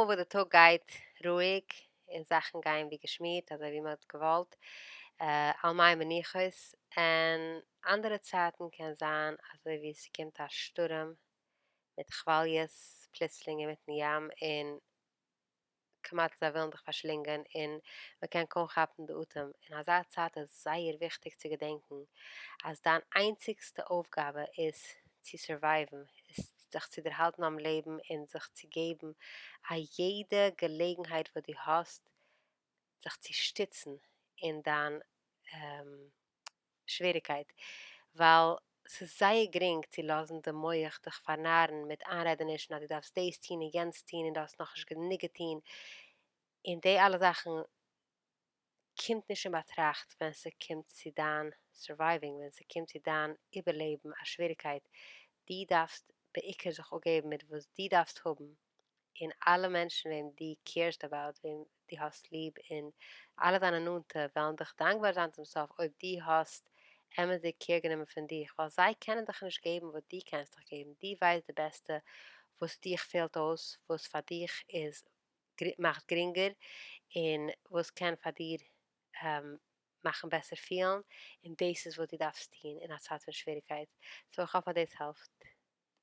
וואס די טאג גייט רואיג און זאכן גייען ווי געשמירט אזוי ווי מען האט געוואלט, על מי מנוחות, און אנדערע צייטן קען זיין אזוי ווי ס'קומט א שטורעם מיט כוואליעס פלוצלינג אינמיטן ים און כמעט זיי ווילן דיך פארשלינגען און מ'קען קוים כאפן די אטעם. אין אזא צייט איז זייער וויכטיג צו געדענקן אז דיין איינציגסטע אויפגאבע איז צו סורווייוון, איז זיך צו דערהאלטן ביים לעבן און זיך צו געבן א יעדע געלעגנהייט וואס דו האסט זיך צו שטיצן אין דיין שוועריגקייט, ווייל ס'איז זייער גרינג צו לאזן די מח דיך פארנארן מיט איינרעדענישן אז דו דארפסט דאס טון און יענץ טון און דו האסט נאכנישט גענוג געטון, און די אלע זאכן קומט נישט אין באטראכט ווען ס'קומט צו דיין surviving, ווען ס'קומט צו דיין איבערלעבן א שוועריגקייט. דו דארפסט בעיקר זיך אפגעבן מיט וואס דו דארפסט האבן, און אלע מענטשן וועם דו קעירסט אבאוט, וועם דו האסט ליב, און אלע דיינע נאנטע וועלן דיך דאנקבאר זיין צום סוף אויב דו האסט אמת'דיג קעיר גענומען פון דיך, ווייל זיי קענען דיך נישט געבן וואס דו קענסט דיך געבן. דו ווייסט די בעסטע וואס דיך פעלט אויס, וואס פאר דיך איז מאכט גרינגער, און וואס קען פאר דיר מאכן בעסער פילן, און דאס איז וואס דו דארפסט טון אין א צייט פון שוועריגקייט. So איך האף אז דאס העלפט.